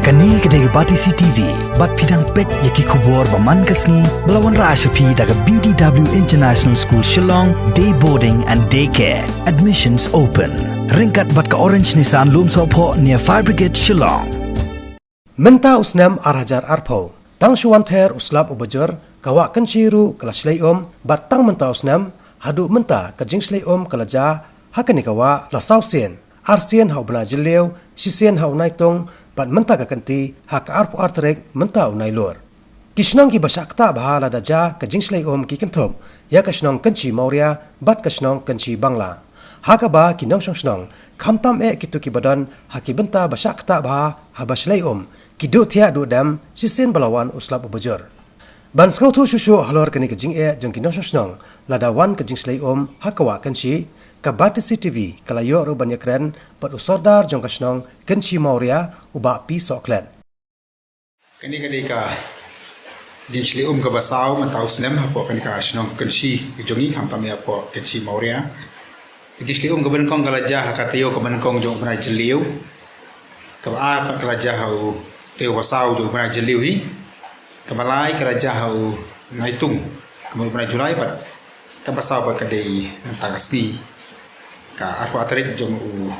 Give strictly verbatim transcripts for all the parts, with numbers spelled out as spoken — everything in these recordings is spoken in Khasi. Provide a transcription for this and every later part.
Kane ka dei ka Batesi T V, bad phi dang peit ïa ki khubor ba man ka sngi, ba la wanrah sha phi da ka B D W International School Shillong, Day Boarding and Day Care. Admissions open. Ryngkat bad ka Orange Nissan Lumsohphoh near Fire Brigade Shillong. Mynta u snem ar hajar arphew, tang shu wan ther u slap uba jur, ka wah Kynshi ruh ka la shlei um, bad tang mynta u snem, haduh mynta ka jingshlei um ka la jia ha kane ka wah la saw sien, ar sien ha u bnai Jylliew, shi sien ha u Naitung, bad mynta ka kynti ha ka arphew ar tarik mynta u Nailur. Ki shnong kiba shah ktah bha lada jia ka jingshlei um ki kynthup ïa ka shnong Kynshi Mawria bad ka shnong Kynshi Bangla, ha kaba ki nongshong shnong, khamtam eh kito kiba don ha ki bynta ba shah ktah bha haba shlei um, ki duh thiah duh dem shisien ba la wan u slap uba jur. Ban sngewthuh shuh shuh halor kane ka jingeh jong ki nongshong shnong lada wan ka jingshlei um ha ka wah Kynshi, ka Batesi T V ka la ïoh ruh ban ïakren bad u Sordar jong ka shnong Kynshi Mawria, u Bah P Sohkhlet. Kane ka dei ka jingshlei um kaba saw mynta u snem hapoh kane ka shnong Kynshi ka jong ngi, khamtam eh hapoh Kynshi Mawria. Ka jingshlei um kaba nyngkong ka la jia ha ka taïew kaba nyngkong jong u bnai Jylliew. Kaba ar pat ka la jia ha u taïew ba saw jong u bnai Jylliew hi. Kaba lai ka la jia ha u Naitung, kaba u bnai July pat. Kaba saw pat ka dei mynta ka sngi, ka arphew tarik jong u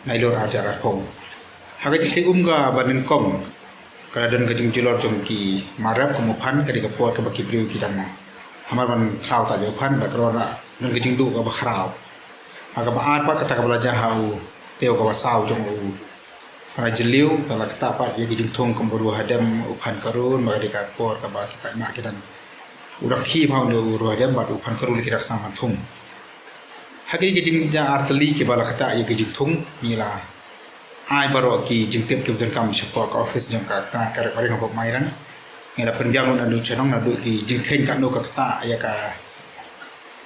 Nailur ar hajar arphew. Ha ka jingshlei um kaba nyngkong, ka la don ka jingjulor jong ki mar rep kum u phan, ka dei ka por kaba ki briew ki dang hamar ban khlaw ta ïa u phan, bad ka la don ka jingduh kaba khraw. Ha kaba ar pat kata kaba la jia ha u taïew kaba saw jong u bnai Jylliew, ka la ktah pat ïa ki jingthung kum u ruh hadem, u phan karun, bad ka dei ka por kaba ki paidbah ki dang, u dang khih bha u ruh hadem bad u phan karun ki dang sdang ban thung. Ha kine ki jingjia ar tylli kiba la ktah ïa ki jingthung, ngi la ai baroh ki jingtip kiba donkam shapoh ka office jong ka tnat ka rep ka riang hapoh Mairang. Ngi la pynbiang ruh naduh shnong naduh ki jingkheiñ katno ka ktah ïa ka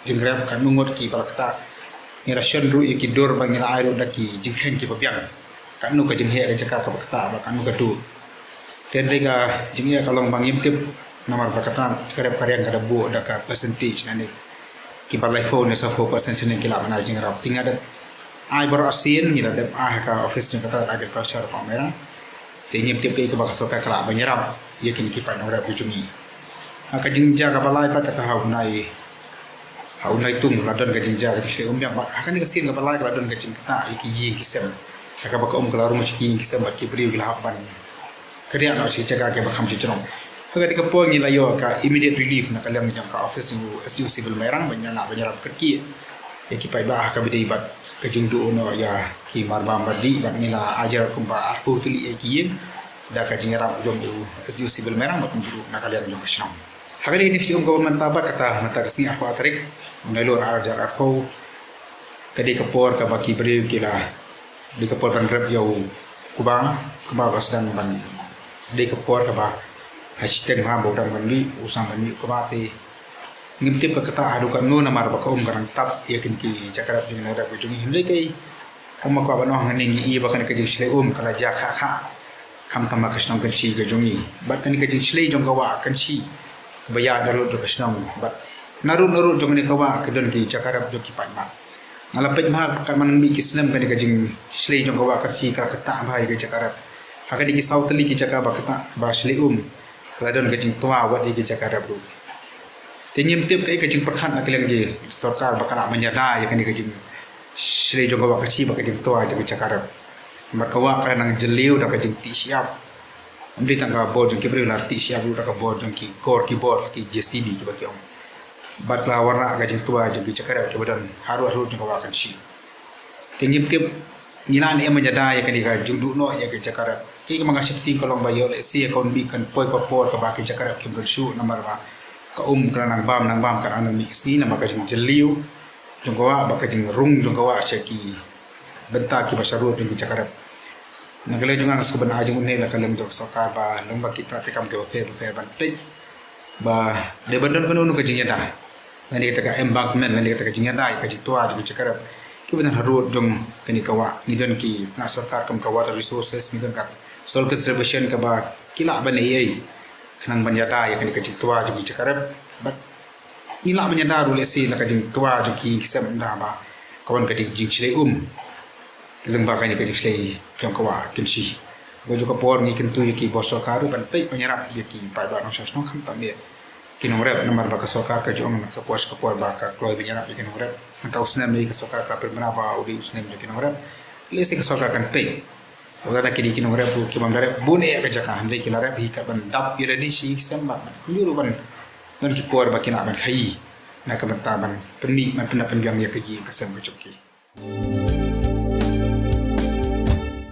jingrep, katno ngut kiba la ktah. Ngi la shon ruh ïa ki dur bad ngi la ai ruh da ki jingkheiñ kiba biang, katno ka jingheh ka jaka kaba ktah bad katno ka dur. Te hynrei ka jingeh ka long ba ngim tip namar ba ka tnat ka rep ka riang ka da buh da ka percentage, nangne kiba laiphew ne sawphew percent shane ki lah ban ai jingrep. Te ngi la dep ai baroh sien, ngi la dep ai ha ka office jong ka tnat agriculture hapoh Mairang. Te ngim tip kaei kaba ka sorkar ka lah ban ïarap ïa kine ki paid nongrep ki jong ngi. Ha ka jingjia kaba lai pat kata ha u bnai, ha u Naitung la don ka jingjia ka jingshlei um biang bad ha kane ka sien kaba lai ka la don ka jingktah ïa ki ïing ki sem, ha kaba ka um ka la rung sha ki ïing ki sem bad ki briew ki la hap ban kdiah noh sha ki jaka kiba kham sha jrong. Ha kata ka por ngi la ïoh ka immediate relief na ka liang jong ka office jong u S D O Civil Mairang ban ïa, ban ïarap kyrkieh ïa ki paidbah ha kaba ïadei bad ka jingduh noh ïa ki marbam ba dih, bad ngi la ai jingïarap kumba arphew tylli ïa ki ïing da ka jingïarap jong u S D O Civil Mairang bad kumjuh ruh na ka liang jong ka shnong. Ha kane ka jingshlei um kaba mynta pat kata mynta ka sngi arphew tarik u Nailur ar hajar arphew, ka dei ka por kaba ki briew ki la, dei ka por ban rep ïa u kba, kba ba sdang ban, dei ka por kaba ha shiteng ha ba u dang ban mih, u sdang ban mih u kba. Te ngim tip ka ktah haduh katno namar ba ka um ka dang tap ïa kine ki jaka rep jong ngi na ka rep ka jong ngi, hynrei kaei kaba nga kwah ban ong hangne, ngi i ba kane ka jingshlei um ka la jia kha kha, khamtam ha ka shnong Kynshi ka jong ngi. Bad kane ka jingshlei jong ka wah Kynshi kaba ïaid na rud jong ka shnong bad na rud na rud jong kane ka wah ka don ki jaka rep jong ki paidbah. Nga la peit bha katba nang mih ki snem kane ka jingshlei jong ka wah Kynshi ka la ktah bha ïa ki jaka rep. Ha kane ki saw tylli ki jaka ba ktah ba shlei um, ka la don ka jingtwa wat ïa ki jaka rep ruh. Te ngim tip kaei ka jingpyrkhat na ka liang ki sorkar ba ka lah ban ïada ïa kane ka jingshlei jong ka wah Kynshi bad ka jingtwa jong ki jaka rep. Bad ka wah ka la nang jylliew da ka jingtih shyiap. Ym dei tang ka bor jong ki briew, la tih shyiap ruh da ka bor jong ki kor ki bor ki J C B kiba ki ong. Bad la wanrah ka jingtwa jong ki jaka rep kiba don ha rud ha rud jong ka wah Kynshi. Te ngim tip ngi lah ne em ban ïada ïa kane ka jingduh noh ïa ki jaka rep. Kaei kaba nga sheptieng ka long ba ïoh lehse ïa ka un mih kan poi ka por kaba ki jaka rep kim kynshuh namar ba ka um ka la nang bam nang bam, ka la nang mih ka sngi namar ka jingjylliew jong ka wah bad ka jingrung jong ka wah sha ki bynta kiba sha rud jong ki jaka rep. Na ka liang jong nga nga sngewbha ban ai jingmut na ka liang jong ka sorkar ba lyngba ki tnat treikam kiba pher ba pher ban peit ba dei ban don kano kano ka jingïada lane kata ka embankment lane kata ka jingïada ïa ka jingtwa jong ki jaka rep kiba don ha rud jong kane ka wah. Ngi don ki tnat sorkar kum ka Water Resources, ngi don ka Soil Conservation kaba ki lah ban ïa khnang ban ïada ïa kane ka jingtwa jong ki jaka rep. Bad ngi lah ban ïada ruh lehse na ka jingtwa jong ki ïing ki sem ynda ba ka wan ka ding jingshlei um lyngba kane ka jingshlei jong ka wah Kynshi. Ka juk ka por ngi kyntu ïa ki bor sorkar ruh ban peit ban ïarap ïa ki paidbah nongshong shnong khamtam ïa ki nongrep, namar ba ka sorkar ka jong ka por ka por ba ka kloi ban ïarap ïa ki nongrep. Nangta u snem ne ka sorkar ka pynbna ba u dei u snem ïa ki nongrep. Lehse ka sorkar kan peit. Wala da ki dei ki nongrep ruh ki bym da rep bun ïa ka jaka, hynrei ki la rep hi kat ban dap ïa lade shi sem bad ban kumjuh ruh ban don ki por ba ki lah ban khaïi na ka bynta ban pynmih ban pynda pynbiang ïa ka ïing ka sem ka jong ki.